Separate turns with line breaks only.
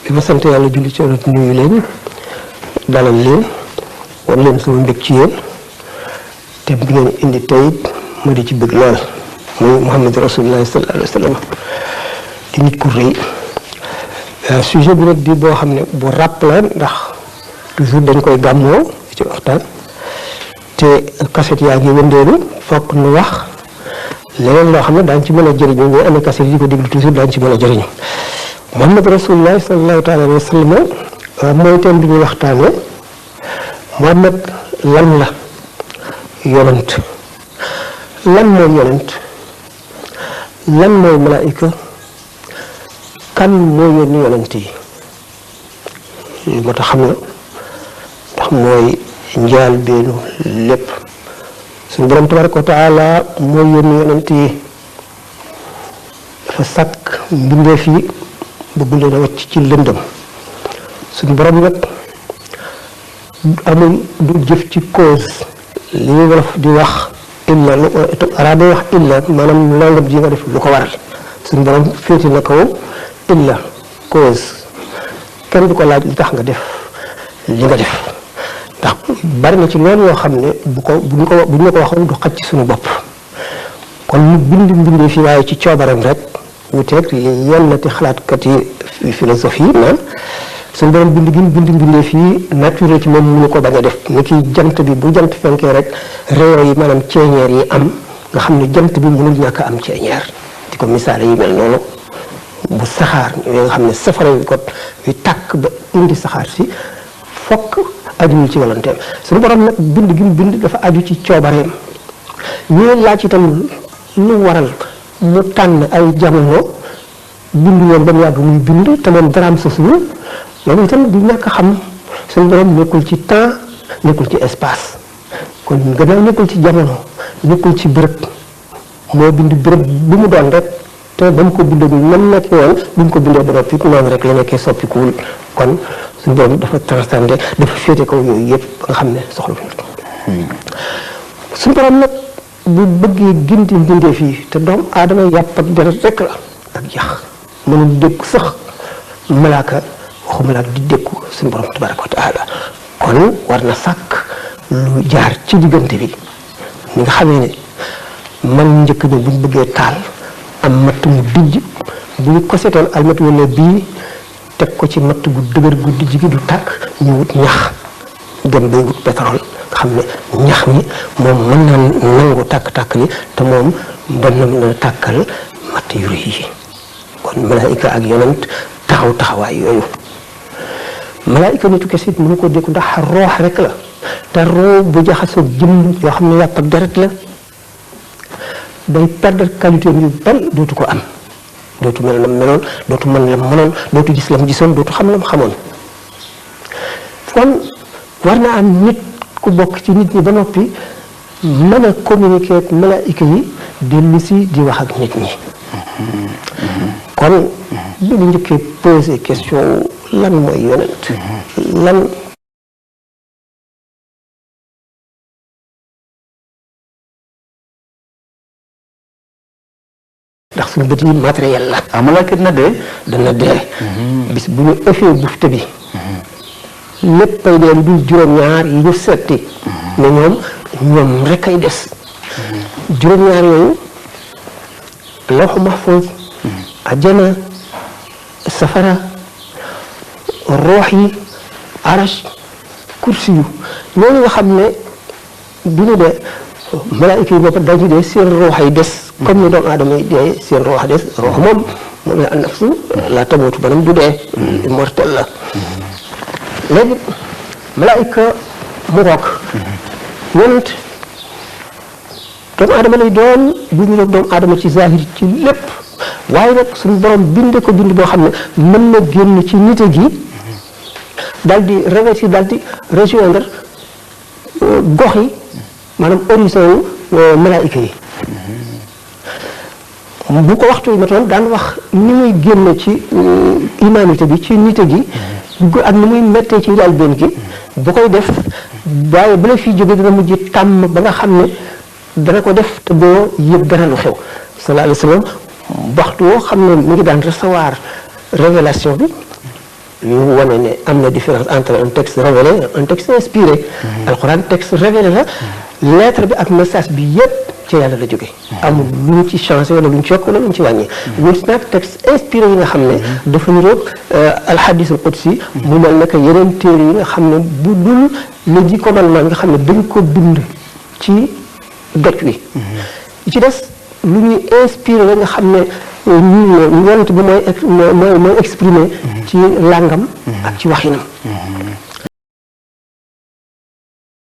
bi ma sant yàlla julli ci yonent nuyu leen dalal leen wan leen sama mbég ci yéen te bi ngeen indi tey ma di ci bëgg lool muy Muhammad Rasulullah sallallahu alayhi wa sallam di nit ku rëy sujet bi nag di boo xam ne bu ràpp la ndax toujours dañ koy gàmmoo ci waxtaan te kaset yaa ngi wëndeelu fokk nu wax leneen loo xam ne daañu ci mën a jëriñu ñooy amee kaset yi ko déglu toujours daañu ci mën a jëriñu Muhammad Rasulullah sallallahu taala alayhi wa sallam mooy thème bi ñuy waxtaane Muhammad lan la yonent lan mooy yonent lan mooy malaayika kan mooy yónni yonent yi li moo tax xam na ndax mooy njaal beenu lépp suñu borom tabaraka wa taala mooy yónni yonent yi dafa sàkk mbindeef yi bëgg leen a wàcc ci lëndëm suñu borom nag amul du jëf ci cause li ñu wolof di wax illa arabe wax illa maanaam nangam ji nga def lu ko waral suñu borom féeti na kaw illa cause kenn du ko laaj li tax nga def li nga def ndax bari na ci loolu yoo xam ne bu ñu ko waxoon du xaj ci suñu bopp kon ñu bindee fi waaye ci coobaram rek wuteeg li yennati xalaatkat yi philosophie naan suñu borom bindee fii nature ci moom mënu ko bañ a def ni ki jant bi bu jant fenkee rek rayon yi maanaam ceeñeer yi am nga xam ne jant bi mënul ñàkk am ceeñeer di ko misaale yi mel noonu bu saxaar yooyu nga xam ne safara wi ko wi tàkk ba indi saxaar si fokk ajuwul ci volontéem suñu borom nag bind dafa aju ci coobareem ñuy laaj itam lu waral mu tànn ay jamono bind woon ba mu yàgg muy bind te moom daraam sosuwul loolu itam di ñàkk xam suñu borom nekkul ci temps nekkul ci espace kon gannaaw nekkul ci jamono nekkul ci béréb moo bind béréb bu mu doon rek te ba mu ko bindee nam nekk woon bi mu ko bindee ba noppi noonu rek la nekkee soppikuwul kon suñu borom dafa transcendé dafa féete kaw yooyu yëpp ba nga xam ne soxla suñu borom nag bu bëggee ginti mbindee fii te doomu aadama yàpp ak deret rek la ak yax mënul dégg sax malaaka waxuma la di dékku suñu borom tabaraka wa taala kon war na sàkk lu jaar ci diggante bi ni nga xamee ne man njëkk ne buñ bëggee taal am matt mu dijj bu ñu ko seetoon almat wala bii teg ko ci matt gu dëgër gu dijj gi du tàkk ñu wut ñax dem bay wut pétrole nga xam ne ñax mi moom mën na nangu tàkk-tàkk ni te moom mën na tàkkal matt yu rëy yi kon malaayika ak yonent taxawaay yooyu malaayika nitu kese it mënu ko dékku ndax roox rek la te roo bu jaxasoo jëmm yoo xam ne yàpp ak deret la day perdre qualité yu bari dootu ko am dootu mel na meloon dootu mën la mënoon dootu gis la mu gisoon dootu xam la mu xamoon kon war na am nit ku bokk ci nit ñi ba noppi mën a communiquer ak malaayika yi dellu si di wax ak nit ñi kon bi ñu njëkkee posé question lan mooy yonent lan ndax suñu bët yi matériel la malaaka dana dee bis bu ñu ëffee bufte bi léppay dee lu dul juróom-ñaar yi ñu setti ne ñoom rek ay des juróom-ñaar yooyu lawhu mahfuz ajjana safara roox yi arash kursi yu ñooñu nga xam ne bu ñu dee malaayika yi bopp dañu dee seen roox yi des comme ni doomu aadama yi dee seen roox des roox moom la an nafsu la tamutu banam du dee immortel la léegi malaayika mu roog yonent doomu aadama lay doon bu ñu doon doomu aadama ci zahir ci lépp waaye nag suñu borom binde ko bind boo xam ne mën na génn ci nite gi daal di revêtir daal di rejoindre gox yi maanaam horizon yu malaayika yi bu ko waxtu yi matoon daan wax ni muy génn ci humanité bi ci nite gi ak ni muy mettee ci njëlbéen gi bu koy def waaye bu la fiy jóge dina mujj tàmm ba nga xam ne dana ko def te boo yëg dara lu xew sallallahu alayhi wa sallam waxtu woo xam ne mu ngi daan recevoir révélation bi yu wane ne am na différence entre un texte révélé et un texte inspiré. alxuraan texte révélé la lettre bi ak message bi yépp ci yàlla la jóge amul lu ñu ci changé wala lu ñu ci yokk wala lu ñu ci wàññi. ñun nag texte inspiré yi nga xam ne dafa niroog alxadisul qudsi mu mel ne que yeneen téere yi nga xam ne bu dul les 10 commandements nga xam ne dañ ko bind ci doj wi. ci des lu ñuy inspiré la nga xam ne yonent bi mooy exprimer ci làngam ak ci waxinam